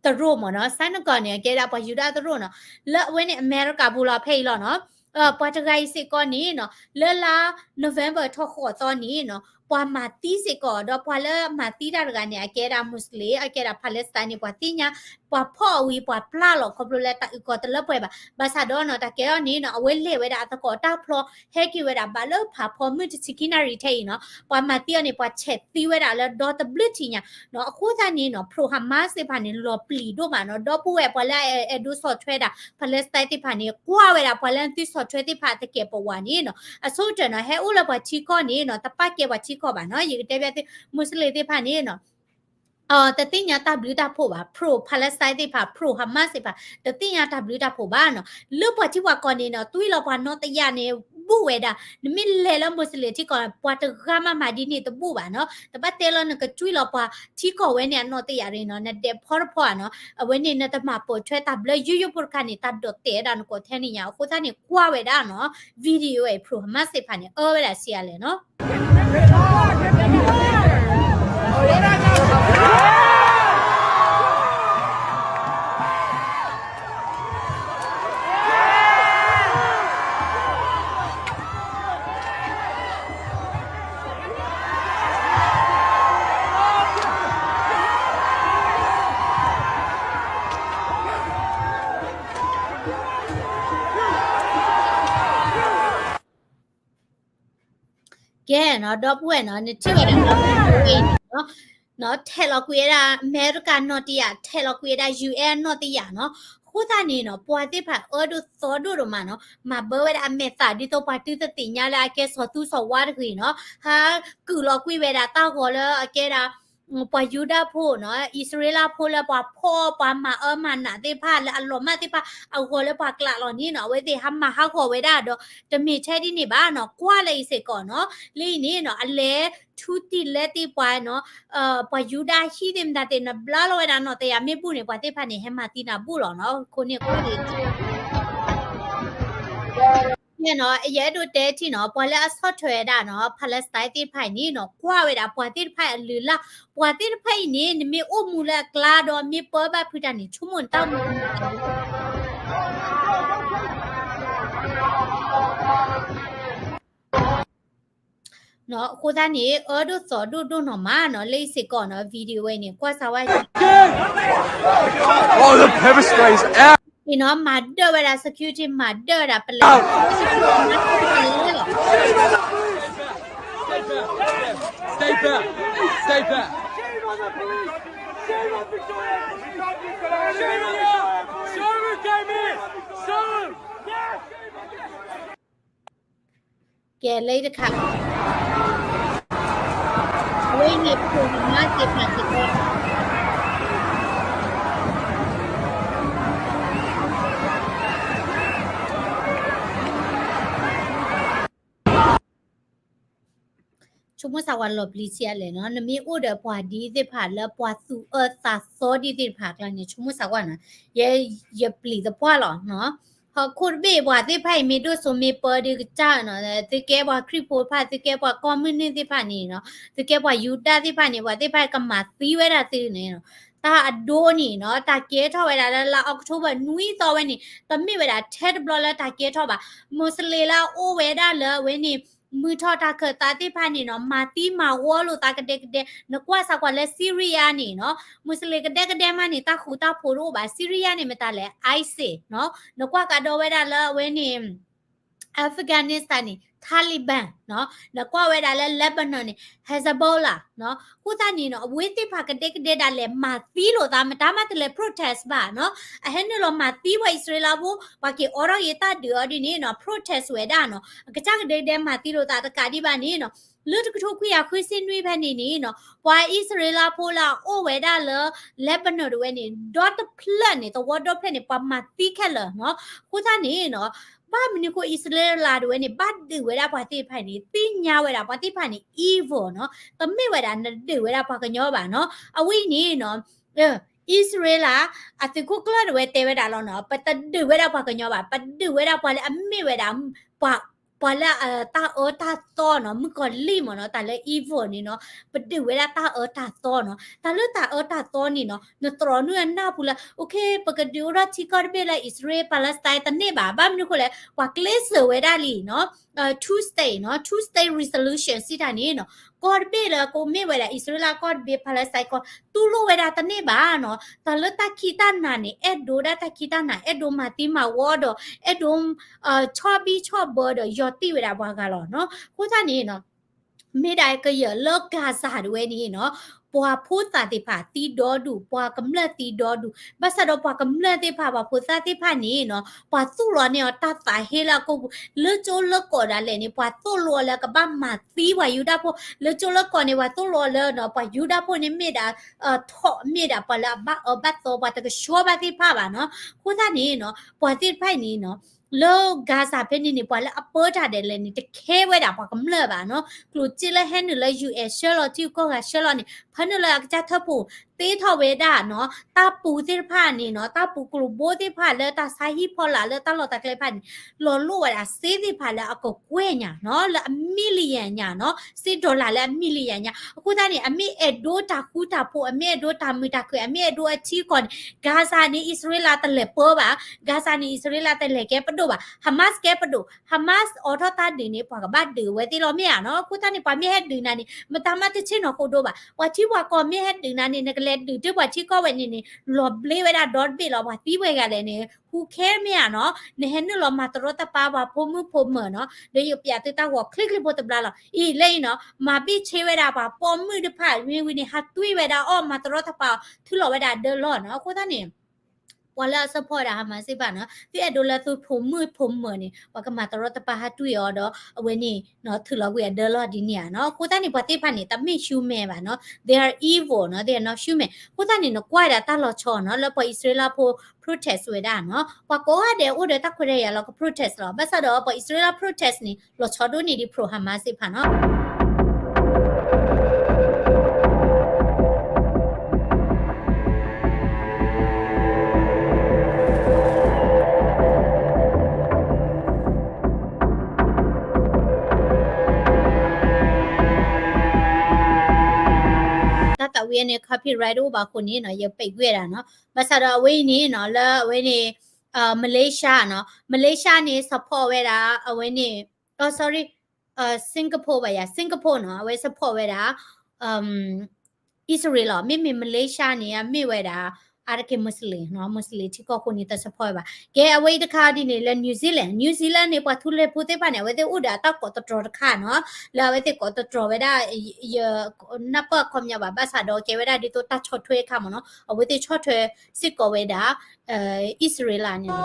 သရိာ်မ့ၢ်နီၤ, synagogue န့ၣ် အကဲဒၣ်ပှၤယူဒၤသရိာ်နီၤ, လၢအဝဲန့ၣ် အမဲရကၤပူၤလီၤ ဖဲအံၤလီၤနီၤ. ပှၤတဂၤအံၤစ့ၢ်ကီးန့ၣ်နီၤ လၢလါ November ထီၣ်ဃိးသီန့ၣ်နီၤ ပှၤမၤသံစ့ၢ်ကီး ဒီးပှၤလၢမၤသံတၢ်တဂၤန့ၣ် အကဲဒၣ် Muslim အကဲဒၣ် Palestine န့ၣ် ပှၤသ့ၣ်ညါ ပှၤဖီၣ်အဝံၤ ပှၤပျၢ်လီၤ ခီဖျိလၢတၢ်အုၣ်ကီၤတလၢပှဲၤဘၣ်. ဘၣ်ဆၣ်ဒီးနီၤ တၢ်ကဲထီၣ်န့ၣ်နီၤ အဝဲလဲၤဝဲဒၣ်အသကိးတၢ်ဖျီ ဟဲက့ၤဝဲဒၣ်ဘၣ်လၢဖးဖီမုၢ်တဆံခံနၣ်ရံၣ်ထဲအံၤနီၤ ပှၤမၤသံအီၤန့ၣ် ပှၤဆဲးသံဝဲဒၣ်လၢဒီတဘျုးထံၣ်ညါနီၤ. အဃိသတးန့ၣ်နီၤ pro Hamas သ့ၣ်တဖၣ်န့ၣ် လီၤပျံၤဒိၣ်မးနီၤ. ဒီပုၢ်ဝဲၢ် ပှၤလၢအအဲၣ်ဒိးဆီၣ်ထွဲဒၣ် Palestine သ့ၣ်တဖၣ်န့ၣ် ကွၢ်ဝဲဒၣ် ပှၤလၢသုဆီၣ်ထွဲသ့ၣ်တဖၣ်အသကဲးပဝးန့ၣ်နီၤ အဆိကတၢၢ်နီၤ ဟဲအိၣ်လၢပှၤထံကီၢ်န့ၣ်နီၤ တပာ်ကဲပှၤထံကီၢ်ဘၣ်နီၤ. ယကတဲဘၣ်သု Muslim သ့ၣ်တဖၣ်န့ၣ်နီၤ တသ့ၣ်ညါတၢ်ဘျုးတၢ်ဖှိၣ်ဘၣ်, pro Palestine သ့ၣ်တဖၣ် pro Hamas သ့ၣ်တဖၣ် တသ့ၣ်ညါတၢ်ဘျုးတၢ်ဖှိၣ်ဘၣ်နီၤ. လၢပှၤထံပှၤကီၢ်န့ၣ်နီၤ တွံၢ်လီၤပှၤနီၢ်တယာ်န့ၣ် ဘူးဝဲဒၣ်, နမ့ၢ်လဲၤလၢ Muslim ထံကီၢ် ပှၤတဂၤမးမၤဒ်န့ၣ်တဘူးဘၣ်နီၤ. တဘၣ်တဲလီၤ နကတွံၢ်လီၤပှၤထံကီၢ်ဝဲန့ၣ် အနီၢ်တယာ်ရ့နီၤ နဒဲးဖီတဖီဧါနီၤ. အဝဲန့ၣ် နတမၤပိာ်ထွဲတၢ်ဘျၢယိယိဖိတခါန့ၣ် တၢ်ဒိးတဲာ်ဝဲဒၣ်နကိးထဲန့ၣ်ညါ. အဃိသတးန့ၣ် ကွၢ်ဝဲဒၣ်နီၤ video အံၤ pro Hamas သ့ၣ်တဖၣ်န့ၣ် အၢဝဲဒၣ်ဆံးအါလဲၣ်နီၤ. ကဲနီၤ ဒီပုၢ်ဝဲၢ်နီၤ နထံၣ်ဝဲဒၣ်နီၤ အံၤနီၤ နီၤ ထဲးလီၤကွံာ်ဝဲဒၣ် အမဲရကၤနီၢ်တယာ် ထဲးလီၤကွံာ်ဝဲဒၣ် ယူၢ်အဲၣ် နီၢ်တယာ်နီၤ. အဃိသတးန့ၣ်နီၤ ပှၤသ့ၣ်တဖၣ်အၢဒိၣ်သီဒိၣ်ဒိၣ်မးနီၤ မၤဘၢဝဲဒၣ်အမဲာ်သၣ် ဒ်သိးပှၤတုၤတသ့ၣ်ညါလၢအကဲစီၤသူစီၤဝါတဂ့ၤနီၤ ဟးကုာ်လီၤကွံာ်ဝဲဒၣ်တၢ်ဂီၤလၢအကဲဒၣ် ပှၤယူဒၤဖိနီၤ အံၣ်စရ့လးဖိလၢပှၤဖီၣ်ပှၤမၤအၢမၤနးသ့ၣ်တဖၣ် လၢအလီၤမၢ်သ့ၣ်တဖၣ် အဂီၤလၢပှၤကျးလီၤန့ၣ်နီၤ အဝဲသ့ၣ်ဟးမၤဟးဂီၤဝဲဒၣ်ဒီး တမ့ၢ်ထဲဒ်န့ၣ်ဘၣ်နီၤ ကွၢ်လၢအံၤစ့ၢ်ကီးနီၤ လၢအံၤန့ၣ်နီၤ အလဲၤထူတံၢ်လဲၤတံၢ်ပှၤနီၤ ပှၤယူဒၤဟံၣ်သ့ၣ်မတၤသ့ၣ် နဘျါလီၤဝဲဒၣ်နီၢ်တယာ်မ့ၢ်ဘူၣ်န့ၣ် ပှၤသ့ၣ်တဖၣ်န့ၣ် ဟဲမၤသံနၤဘူၣ်လီၤနီၤ ခိၣ်န့ၣ်ကွၢ်လံ ယအဲၣ်ဒိးတဲထံၣ်နီၤ ပှၤလၢအဆီၣ်ထွဲဝဲဒၣ်နီၤ Palestine သ့ၣ်တဖၣ်အံၤန့ၣ်နီၤ ကွၢ်ဝဲဒၣ်ပှၤသ့ၣ်တဖၣ်အလုၢ်အလၢ် ပှၤသ့ၣ်တဖၣ်အံၤန့ၣ် နမ့ၢ်အိၣ်မူလၢအကျါဒီး မ့ၢ်ပၢဘၣ်ဖုတၢ်န့ၣ် ဆိကမိၣ်နတၢ်မူ နီၤ အဃိသတးန့ၣ် အၢဒိၣ်သီဒိၣ်ဒိၣ်နီၢ်မးနီၤ လၢအံၤစ့ၢ်ကီးနီၤ video ဝဲအံၤန့ၣ် ကွၢ်စၢ်ဝဲ Oh, the pepper spray is out. အံၤနီၤ မၤဒၢၣ်ဝဲဒၣ် security မၤဒၢၣ်ဝဲဒၣ် ပလဲၤ Stay back. Stay back. Stay back. Shame on you. Shame on you, Jamie. Shame. ကဲလၢတခါ အဝဲအံၤန့ၣ် pro Hamas သ့ၣ်တဖၣ်စ့ၢ်ကီး ဆိကမိၣ်စၢ်ဝဲလီၤပျံၤဆံးအါလဲၣ်နီၤ နမ့ၢ်အိၣ်ဒီးပှၤဒ်သ့ၣ်တဖၣ်လၢ ပှၤသူၣ်အၢသးသီဒ်သ့ၣ်တဖၣ်အကျါန့ၣ် ဆိကမိၣ်စၢ်ဝဲနီၤ ယ ယပျံၤသပှၢ်လီၤနီၤ ဟီၣ်ခိၣ်တဘ့ၣ် ပှၤသ့ၣ်တဖၣ်အံၤ မ့ၢ်ဒိၣ်စိမ့ၢ်ပၢဒုးကစၢ်နီၤ, သုကဲပှၤခရံာ်ဖိတဖၣ် သုကဲပှၤကီၢ်မုၢ်နုာ်သ့ၣ်တဖၣ်န့ၣ်နီၤ, သုကဲပှၤယူဒၤသ့ၣ်တဖၣ်န့ၣ် ပှၤသ့ၣ်တဖၣ်ကမၤသံဝဲဒၣ်သုန့ၣ်နီၤ. တၢ်အဒိန့ၣ်နီၤ တၢ်ကဲထီၣ်ဝဲဒၣ်လၢလါ October နွံသီဝဲန့ၣ် တမ့ၢ်ဝဲဒၣ်ထဲတဘျီလၢတၢ်ကဲထီၣ်ဘၣ်. Muslim လၢအအိၣ်ဝဲဒၣ်လၢအဝဲန့ၣ် မုၢ်ထီၣ်တၢ်ခၢၣ်သးသ့ၣ်တဖၣ်န့ၣ်နီၤ မၤသံမၤဝီလိာ်သးကဒဲကဒဲ, နကွၢ်စ့ၢ်ကီးလၢ Syria န့ၣ်နီၤ, Muslim ကဒဲကဒဲမးန့ၣ် တၢ်ဃူတၢ်ဖိးတအိၣ်ဘၣ်. Syria န့ၣ်မတၤလဲၣ် ISIS နီၤ, နကွၢ်ကဒီးဝဲဒၣ်လၢအဝဲန့ၣ် Afghanistan န့ၣ် Taliban နီၤ, နကွၢ်ဝဲဒၣ်လၢ Lebanon န့ၣ် Hezbollah နီၤ. အဃိသတးန့ၣ်နီၤ အဝဲသ့ၣ်တဖၣ်ကဒဲကဒဲဒၣ်လဲာ် မၤသံလိာ်သး မတၤမးတလဲၤ protest ဘၣ်နီၤ, အဟဲနုာ်လီၤမၤသံပှၤအံၣ်စရ့လးဖိ, ပှၤက့ၤအိးထီၣ်က့ၤတၢ်ဒုးအီၤဒ်န့ၣ်နီၤ protest ဝဲဒၣ်နီၤ, အကစၢ်ကဒဲကဒဲမၤသံလိာ်သးတကးဒံးဘၣ်န့ၣ်နီၤ, လၢတကထိခွံကယၤဃုဆံနွံဖဲန့ၣ်န့ၣ်နီၤ ပှၤအံၣ်စရ့လးဖိလၢအအိၣ်ဝဲဒၣ်လၢ Lebanon တဝဲန့ၣ် ဒီတဖျၢၣ်န့ၣ် သဝီဒီဖျၢၣ်န့ၣ် ပှၤမၤသံခဲလၢာ်နီၤ. အဃိသတးန့ၣ်နီၤ ဘၣ်မနုၤဃိအံၣ်စရ့လးတဝဲန့ၣ် ဘၣ်ဒုးဝဲဒၣ်ပှၤသ့ၣ်တဖၣ်န့ၣ် သ့ၣ်ညါဝဲဒၣ်ပှၤသ့ၣ်တဖၣ်န့ၣ် evil နီၤ, တမ့ၢ်ဝဲဒၣ်နဒုးဝဲဒၣ်ပှၤကညီဘၣ်နီၤ. အဝဲအံၤန့ၣ်နီၤ အံၣ်စရ့လး အသုးခိၣ်ကျၢၢ်တဝဲတဲဝဲဒၣ်လီၤနီၤ, ပတဒုးဝဲဒၣ်ပှၤကညီဘၣ်, ပဒုးဝဲဒၣ်ပှၤလၢအမ့ၢ်ဝဲဒၣ် ပှၤ ပှၤလၢအတၢ်အၢတၢ်သီနီၤ, မုၣ်ကီၤလံၢ်မ့ၢ်နီၤ, တၢ်လၢ evil န့ၣ်နီၤ, ပဒုးဝဲဒၣ်တၢ်အၢတၢ်သီနီၤ. တၢ်လၢတၢ်အၢတၢ်သီန့ၣ်နီၤ နတြီနုၢ်အနၢ်ပူၤလၢ okay ပကဒုးအိၣ်ထီၣ်ထံကီၢ်တဘ့ၣ်လၢ အံၣ်စရ့လး Palestine တန့ၢ်ဘၣ်. ဘၣ်မနုၤဃိလဲၣ် ပှၤကျဲးစၢးဝဲဒၣ်လံနီၤ two state နီၤ, two state resolution စံးတၢ်န့ၣ်နီၤ ကီၢ်တဘ့ၣ်လၢကအိၣ်မ့ၢ်ဝဲဒၣ် အံၣ်စရ့လးကီၢ်တဘ့ၣ် Palestine ကီၢ် တူၢ်လိာ်ဝဲဒၣ်တန့ၢ်ဘၣ်နီၤ. တၢ်လၢတၢ်ခံးတၢ်နၤန့ၣ် အဲၣ်ဒိးဒၣ်တၢ်ခံးတၢ်နၤ အဲၣ်ဒိးမၤသံမၤဝီဒီး အဲၣ်ဒိး ဆီၣ်ဘံၣ်ဆီၣ်ဘၢဒီး ယီၤတံၢ်ဝဲဒၣ်ပှၤဂၤလီၤနီၤ. အဃိသတးန့ၣ်နီၤ မ့ၢ်ဒၣ်ကယၢၤလၢ Gaza တဝဲန့ၣ်နီၤ ပှၤဖိသၣ်သ့ၣ်တဖၣ်သံဒီဒူၣ်, ပှၤကမျၢၢ်သံဒီဒူၣ်, ဘၣ်ဆၣ်ဒီးပှၤကမျၢၢ်သ့ၣ်တဖၣ် ပှၤဖိသၣ်သ့ၣ်တဖၣ်န့ၣ်နီၤ ပှၤသိၣ်လိအီၤန့ၢ်အီၤတၢ်သးဟ့လၢအကိာ်ပူၤ, လၢကၠိလၢကီးဒၣ်လဲာ်န့ၣ် ပှၤသိၣ်လိအီၤလၢကဘၣ်မၤသံပှၤယူဒၤဖိ, လၢကၠိလၢကီးန့ၣ် ပှၤသိၣ်လိအီၤလၢနီၤ ပှၤယူဒၤဖိန့ၣ်မ့ၢ်ဒၣ် ထီၣ်မ့ၢ်ဒၣ်ပှၤလၢအဘၣ်အၢဘၣ်သီ ပှၤတကဆှီဘၣ်သ့ၣ်တဖၣ်ဘၣ်နီၤ. အဃိသတးန့ၣ်နီၤ ပှၤသ့ၣ်တဖၣ်အံၤန့ၣ်နီၤ လၢ Gaza ဖဲန့ၣ်န့ၣ် ပှၤလၢအပၢတၢ်ဒဲးလဲၣ်န့ၣ် တခဲဝဲဒၣ်ပှၤကမျၢၢ်ဘၣ်နီၤ. ကျိၣ်စ့လၢဟဲနုာ်လၢ ယူၢ်အဲၣ် ဆှၢလီၤထံဂုၤကီၢ်ဂၤဆှၢလီၤန့ၣ် ဖဲနုာ်လၢအကစၢ်ထၢဖှိၣ် သ့ထီၣ်ဝဲဒၣ်နီၤ တၢ်ပူၤသ့ၣ်တဖၣ်န့ၣ်နီၤ တၢ်ပူၤကျိၤဘိသ့ၣ်တဖၣ်လၢတၢ်ဆါဟံၣ်ဖီလာ်လၢတၢ်လီၢ်တၢ်ကျဲတဖၣ်န့ၣ် လီၤလိၣ်ဝဲဒၣ်စ့သ့ၣ်တဖၣ်လၢအကကွဲၢ်ညါနီၤ လၢအ million ညါနီၤ စ့ dollar လၢအ million ညါ. အဃိသတးန့ၣ် အမ့ၢ်အဲၣ်ဒိးတၢ်ဃူတၢ်ဖိး အမ့ၢ်အဲၣ်ဒိးတၢ်မုာ်တၢ်ခုၣ် အမ့ၢ်အဲၣ်ဒိးအထံအကီၢ်န့ၣ် Gaza န့ၣ် အံၣ်စရ့လးတလဲၤပၢဘၣ်, Gaza န့ၣ် အံၣ်စရ့လးတလဲၤကဲပဒိၣ်ဘၣ်, Hamas ကဲပဒိၣ်, Hamas အိးထီၣ်တၢ်ဒုးန့ၣ် ပှၤကဘၣ်ဒုးဝဲသ့ၣ်လီၤမ့ၢ်ဧါနီၤ. အဃိသတးန့ၣ် ပှၤမ့ၢ်ဟဲဒုးနၤန့ၣ် မတၤမးတဆ့ၣ်နီၤဃိဒိဘၣ်. ပှၤထံပှၤကီၢ်မ့ၢ်ဟဲဒုးနၤန့ၣ် နကလဲၤဒုးတ့ၢ်ပှၤထံကီၢ်ဝဲန့ၣ်န့ၣ် လီၤဘျ့ဝဲဒၣ်ဒီတဘ့ၣ်လီၤ. ပှၤသံပှဲၤဂၤလဲၣ်န့ၣ် who care မ့ၢ်ဧါနီၤ. နဟဲနုာ်လီၤမၤတရီတပါပှၤဖိမုၣ်ဖိမၢၤနီၤ. ဒီးယကပျးသုတၢ်ဂီၤချ့ချ့ဖိတဘျါလီၤ. အံၤလၢအံၤနီၤ မၤဘ့ၣ်ဆ့ဝဲဒၣ်ပှၤပိာ်မုၣ်တဖၣ်မ့ၢ်ဝံၤန့ၣ် ဟးတွံၢ်ဝဲဒၣ်အီၣ် မၤတရီတပါအီၤ ထုးလီၤဝဲဒၣ်အဒၢလီၢ်နီၤ. အဃိသတးန့ၣ် ပှၤလၢအ support ဒၣ် Hamas သ့ၣ်တဖၣ်နီၤ သုအဲၣ်ဒိးလၢသုဖိမုၣ်ဖိမၢၤန့ၣ် ပှၤကမၤတရီတပါဟးတွံၢ်အီၤဒီး အဝဲန့ၣ် ထုးလီၤကွံာ်အဒၢလီၢ်ဒ်န့ၣ်ဧါနီၤ. အဃိသတးန့ၣ် ပှၤသ့ၣ်တဖၣ်န့ၣ် တမ့ၢ် human ဘၣ်နီၤ. They are evil နီၤ they are not human. အဃိသတးန့ၣ် နကွၢ်ဒၣ်တၢ်လီၤဆီနီၤ လၢပှၤအံၣ်စရ့လးဖိ protest ဝဲဒၣ်နီၤ. ပှၤကိးဂၤဒဲးအိၣ်ဒီးတၢ်ခွဲးတၢ်ယာ်လီၤ က protest လီၤ. ဘၣ်ဆၣ်ဒီးပှၤအံၣ်စရ့လး protest န့ၣ် လီၤဆီဒိၣ်န့ၢ်ဒံး pro Hamas သ့ၣ်တဖၣ်နီၤ. တၢ်သးဝံၣ်န့ၣ် copyright တအိၣ်ဘၣ်အဃိန့ၣ်နီၤ ယပိတ်ကွံာ်ဝဲဒၣ်နီၤ. ဘၣ်ဆၣ်ဒီးအဝဲအံၤန့ၣ်နီၤ လၢအဝဲန့ၣ် Malaysia နီၤ Malaysia န့ၣ် support ဝဲဒၣ် အဝဲန့ၣ် oh sorry Singapore ဘၣ်ယၤ Singapore နီၤ အဝဲ support ဝဲဒၣ် အံၣ်စရ့လးလီၤ. မ့မ့ၢ် Malaysia န့ၣ် အမ့ၢ်ဝဲဒၣ် အါတက့ၢ် Muslim နီၤ Muslim ထံကီၢ်အဃိန့ၣ် တ support ဘၣ်. ကဲ အဝဲအံၤတခါဒ်န့ၣ် လၢ New Zealand New Zealand န့ၣ် ပှၤထူလံၤဖိသ့ၣ်တဖၣ်န့ၣ် အဝဲသ့ၣ်အိၣ်ဒီးအတၢ်ကိးသတြီၤတခါနီၤ လၢအဝဲသ့ၣ်ကိးသတြီၤဝဲဒၣ် ယနၢ်ပၢၢ်အခီပညီဘၣ် ဘၣ်ဆၣ်ဒီးကဲဝဲဒၣ်ဒ်သိးတၢ်ဆီၣ်ထွဲအခါမ့ၢ်နီၤ အဝဲသ့ၣ်ဆီၣ်ထွဲစ့ၢ်ကီးဝဲဒၣ် အံၣ်စရ့လးန့ၣ်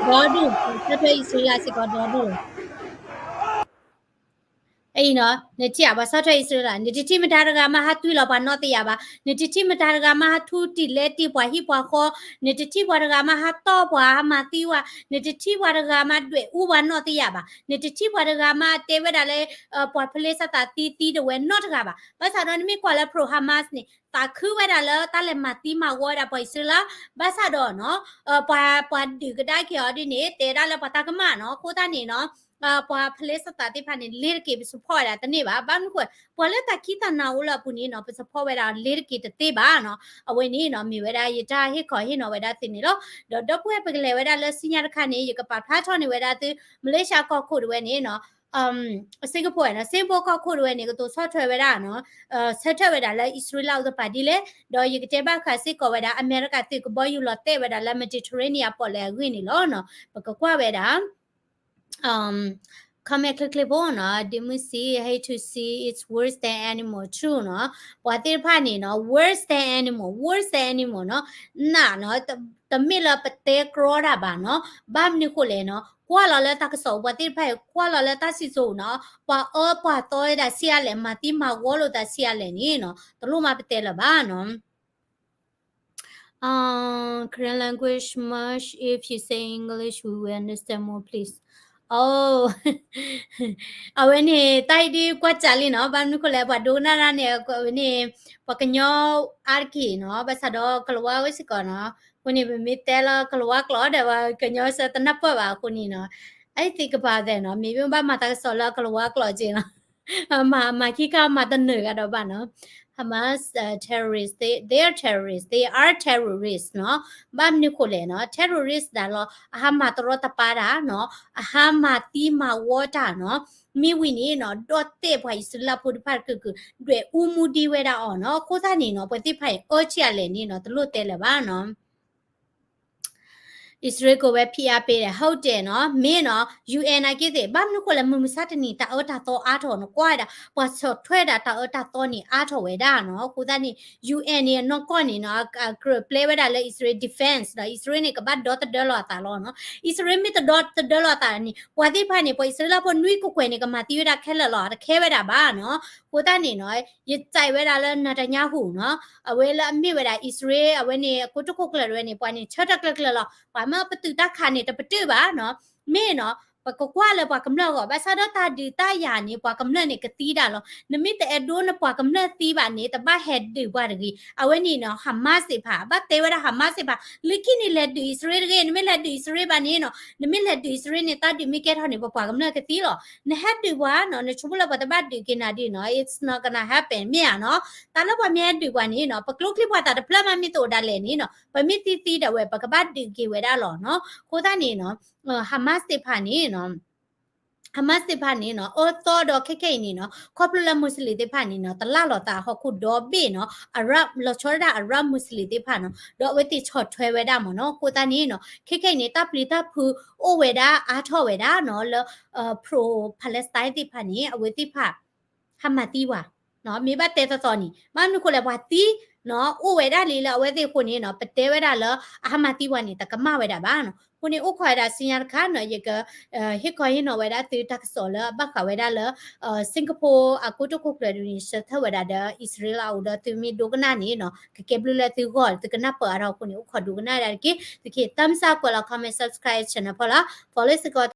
ဒီဒူၣ်, ပှၤဆီၣ်ထွဲအံၣ်စရ့လးစ့ၢ်ကီးဒီဒူၣ်လီၤ. အံၤနီၤ, နထံၣ်ဧါ, ပှၤဆီၣ်ထွဲအံၣ်စရ့လး, နတထံၣ်မတၤတဂၤမးဟးတွံၢ်လီၤပှၤနီၢ်သ့ၣ်ယၤဘၣ်, နတထံၣ်မတၤတဂၤမးဟးထူတံၢ်လဲၤတံၢ်ပှၤဟံၣ်ပှၤဃီ, နတထံၣ်ပှၤတဂၤမးဟးတီၢ်ပှၤဟးမၤသံဝဲ, နတထံၣ်ပှၤတဂၤမးဒွဲၣ်အူပှၤနီၢ်သ့ၣ်ယၤဘၣ်, နတထံၣ်ပှၤတဂၤမးတဲဝဲဒၣ်လၢ ပှၤဖလ့ၡသးသံသံတဝဲနီတဂၤဘၣ်. ဘၣ်ဆၣ်ဒီးနမ့ၢ်ကွၢ်လၢ pro Hamas န့ၣ် သးခုဝဲဒၣ်လၢတၢ်လဲၤမၤသံမၤဝီဝဲဒၣ်ပှၤအံၣ်စရ့လး, ဘၣ်ဆၣ်ဒီးနီၤ ပှၤ ပှၤဒုးကဒါက့ၤအီၤဒ်န့ၣ် တဲဒၣ်လၢပှၤတၢ်ကမၣ်နီၤ, အဃိသတးန့ၣ်နီၤ ပှၤဖလ့ၡသးသ့ၣ်တဖၣ်န့ၣ် လ့ၤတက့ၤ ပ support ဝဲဒၣ်တန့ၢ်ဘၣ်, ဘၣ်မနုၤဃိ ပှၤလၢတၢ်ခံးတၢ်နၤအိၣ်လၢအပူၤန့ၣ်နီၤ ပ support ဝဲဒၣ်လ့ၤတက့ၤတသ့ဘၣ်နီၤ. အဝဲန့ၣ်နီၤ မ့ၢ်ဝဲဒၣ်ယတၢ်ဟ့ၣ်ခီဟ့ၣ်နီၤဝဲဒၣ်သုန့ၣ်လီၤ. ဒီးဒီပုၢ်ဝဲၢ်ပကလဲၤဝဲဒၣ်လၢဆူညါတခါန့ၣ် ယကပာ်ဖျါထီၣ်န့ၢ်ဝဲဒၣ်သု မလ့ၡါကီၢ်ခိၣ်တဝဲန့ၣ်နီၤ စ့ၣ်ကပီၤနီၤ, စ့ၣ်ကပီၤကီၢ်ခိၣ်တဝဲန့ၣ် ကတိၤဆီၣ်ထွဲဝဲဒၣ်နီၤ ဆၢထၢၣ်ဝဲဒၣ်လၢအံၣ်စရ့လးအိၣ်တပၤဒ်လဲၣ်, ဒီးယကတဲဘၣ်ဃးစ့ၢ်ကီးဝဲဒၣ် အမဲရကၤသုးကဘီယူၤလီၤတဲာ်ဝဲဒၣ်လၢ Mediterranean အပီၣ်လဲၣ်အဂ့ၢ်န့ၣ်လီၤ. ပကကွၢ်ဝဲဒၣ် comment ချ့ချ့ဖိနီၤ, ဒ့မုၢ်စံ hate to see it's worse than animal, true နီၤ, ပှၤသ့ၣ်တဖၣ်န့ၣ်နီၤ worse than animal, worse than animal နီၤ, နနီၤ တမ့ၢ်လၢပတဲကြီတၢ်ဘၣ်နီၤ, ဘၣ်မနုၤဃိလဲၣ်နီၤ ကွၢ်လီၤလၢတၢ်ကစီၣ်ပှၤသ့ၣ်တဖၣ်အံၤ ကွၢ်လီၤလၢတၢ်စံၣ်စိၤနီၤ ပှၤအၢပှၤသီဝဲဒၣ်ဆံးအါလဲၣ် မၤသံမၤဝီလိာ်သးဆံးအါလဲၣ်န့ၣ်နီၤ တလိၣ်မးပတဲလၢၤဘၣ်နီၤ. Um, Karen language much. If you say English, we will understand more, please. Oh, အဝဲန့ၣ် တၢ်အံၤဒ်ကွၢ်စးလံနီၤ, ဘၣ်မနုၤဃိလဲၣ် ပှၤဒိကနၣ်တၢ်န့ၣ် အဝဲန့ၣ် ပှၤကညီအါတက့ၢ်နီၤ, ဘၣ်ဆၣ်ဒီးကလၤဝါဝဲစ့ၢ်ကီးနီၤ, အဃိန့ၣ် ပမ့ၢ်တဲလၢကလၤဝါကျိာ်ဒီး ပှၤကညီစ့ၢ်တနၢ်ပၢၢ်ဘၣ်အဃိန့ၣ်နီၤ, I think about that နီၤ, မ့မ့ၢ်ဘၣ်မၤတၢ်ကစီၣ်လၢကလၤဝါကျိာ်က့နီၤ မၤ မၤခံခါမၤတနၢၤဂၤဒီးဘၣ်နီၤ. Hamas, uh, terrorists, they, they are terrorists နီၤ. ဘၣ်မနုၤဃိလဲၣ်နီၤ, terrorist ဒၣ်လီၤ အဟးမၤတရီတပါတၢ်နီၤ, အဟးမၤသံမၤဝီတၢ်နီၤ. မ့ၢ်ဝံၤန့ၣ်နီၤ ဒီၣ်တဲာ်ပှၤအံၣ်စရ့လးဖိတဖၣ်တကုာ်ကုာ် ဒွဲၣ်အူမူဒံဝဲဒၣ်အီၤနီၤ. အဃိသတးန့ၣ်နီၤ ပှၤသ့ၣ်တဖၣ်အံၤအၢဆံးအါလဲၣ်န့ၣ်နီၤ တလိၣ်တဲလၢၤဘၣ်နီၤ. အံၣ်စရ့လးကဝဲဖိအားပေးတယ် ဟုတ်တယ်နီၤ, မ့ၢ်နီၤ ယူအ့ၣ်အက့ၢ်သ့ၣ် ဘၣ်မနုၤဃိလဲၣ် မုၢ်မဆါတနံၤ တၢ်အၢတၢ်သီအါထီၣ်နီၤ, ကွၢ်ဝဲဒၣ် ပှၤဆီၣ်ထွဲဒၣ်တၢ်အၢတၢ်သီန့ၣ် အါထီၣ်ဝဲဒၣ်နီၤ. အဃိသတးန့ၣ် ယူအ့ၣ်န့ၣ် အနီၢ်ကီၢ်န့ၣ်နီၤ အကြၢးပျဲဝဲဒၣ်လၢအံၣ်စရ့လး defense ဒီး အံၣ်စရ့လးန့ၣ် ကဘၣ်ဒီသဒၢလီၤအသးလီၤနီၤ. အံၣ်စရ့လးမ့ၢ်တဒီသဒၢလီၤအသးန့ၣ် ပှၤသ့ၣ်တဖၣ်န့ၣ် ပှၤအံၣ်စရ့လးဖိနွံကကွဲၢ်န့ၣ် ကမၤသံဝဲဒၣ်ခဲလၢာ်လီၤ, တခဲဝဲဒၣ်ဘၣ်နီၤ. အဃိသတးန့ၣ်နီၤ ယစံးဝဲဒၣ်လၢ Netanyahu နီၤ, အဝဲလၢအမ့ၢ်ဝဲဒၣ်အံၣ်စရ့လး အဝဲန့ၣ် အကိတိာ်ခိၣ်ကျၢၢ်တဝဲန့ၣ် ပှၤန့ၣ် ဆၢထၢၣ်ကျၢၢ်ကျၢၢ်လီၤ. ပှၤမ့ၢ်ပတုာ်တၢ်ခးန့ၣ် တပတုာ်ဘၣ်နီၤ. မ့ၢ်နီၤ ပကကွၢ်လၢပှၤကမျၢၢ်အဂီၢ် ဘၣ်ဆၣ်ဒီးတၢ်ဒုးတၢ်ယၤန့ၣ် ပှၤကမျၢၢ်န့ၣ် ကသံဒၣ်လီၤ. နမ့ၢ်တအဲၣ်ဒိးနပှၤကမျၢၢ်သံဘၣ်န့ၣ် တဘၣ်ဟဲဒုးပှၤတဂ့ၤ. အဝဲန့ၣ်နီၤ Hamas သ့ၣ်တဖၣ် ဘၣ်တဲဝဲဒၣ် Hamas သ့ၣ်တဖၣ် လၢခံန့ၣ် လဲၤဒုးအံၣ်စရ့လးတဂ့ၤ. နမ့ၢ်လဲၤဒုးအံၣ်စရ့လးဘၣ်န့ၣ်နီၤ နမ့ၢ်လဲၤဒုးအံၣ်စရ့လးန့ၣ် တၢ်ဒုးမ့ၢ်ကဲထီၣ်န့ၣ် ပပှၤကမျၢၢ်ကသံလီၤ. နဟဲဒုးပှၤနီၤ နဆိကမိၣ်လၢပှၤတဘၣ်ဒုးက့ၤနၤဒ်နီၤ it's not gonna happen မ့ၢ်ဧါနီၤ. တၢ်လၢပှၤမ့ၢ်ဟဲဒုးပှၤန့ၣ်နီၤ ပကျိချံပှၤသးတဖျၢၣ်မးမ့ၢ်တအိၣ်ဒၣ်လဲာ်န့ၣ်နီၤ ပမ့ၢ်သံသံဒၣ်ဝဲ ပကဘၣ်ဒုးက့ၤဝဲဒၣ်လီၤနီၤ. အဃိသတးန့ၣ်နီၤ Hamas သ့ၣ်တဖၣ်န့ၣ်နီၤ Hamas သ့ၣ်တဖၣ်န့ၣ်နီၤ အၢသီဒီးခဲခဲအံၤန့ၣ်နီၤ ခီဖျိလၢ Muslim သ့ၣ်တဖၣ်န့ၣ်နီၤ တလၢ်လီၤသးဟီၣ်ခိၣ်ဒီဘ့ၣ်နီၤ Arab လီၤဆီဒၣ်တၢ် Arab Muslim သ့ၣ်တဖၣ်နီၤ ဒီးအဝဲသ့ၣ်ဆီၣ်ထွဲဝဲဒၣ်မ့ၢ်နီၤ. အဃိသတးန့ၣ်နီၤ ခဲခဲအံၤန့ၣ် တၢ်ပျံၤတၢ်ဖုးအိၣ်ဝဲဒၣ်အါထီၣ်ဝဲဒၣ်နီၤ လၢ pro Palestine သ့ၣ်တဖၣ်န့ၣ် အဝဲသ့ၣ်တဖၣ် ဟးမၤသံပှၤ မ့ၢ်ဘၣ်တဲသီသီန့ၣ် ဘၣ်မနုၤဃိလဲၣ် ပှၤသံနီၤ အိၣ်ဝဲဒၣ်လံလၢအဝဲသ့ၣ်အဃိန့ၣ်နီၤ ပတဲဝဲဒၣ်လၢအဟးမၤသံပှၤန့ၣ် တကမၣ်ဝဲဒၣ်ဘၣ်နီၤ. အဃိန့ၣ် အိၣ်ခိးဝဲဒၣ်ဆူညါတခါနီၤ ယက ဟ့ၣ်ခီဟ့ၣ်နီၤဝဲဒၣ်သုတၢ်ကစီၣ်လၢအဘၣ်ဃးဝဲဒၣ်လၢ Singapore အကိတိာ်ခိၣ်ကျၢၢ်ဒ်န့ၣ် ဆၢထၢၣ်ဝဲဒၣ်ဒီး အံၣ်စရ့လးအအိၣ်ဒီး သုမ့ၢ်ဒိကနၣ်န့ၣ်နီၤ ကကဲဘျုးလၢသုဂီၢ် သုကနၢ်ပၢၢ်အါထီၣ်အဃိန့ၣ် အိၣ်ခိးဒိကနၣ်ဝဲဒၣ်တက့ၢ်. သုကဟ့ၣ် thumbs up ကွဲးလီၤ comment subscribe channel ဖီလာ် follow စ့ၢ်ကီး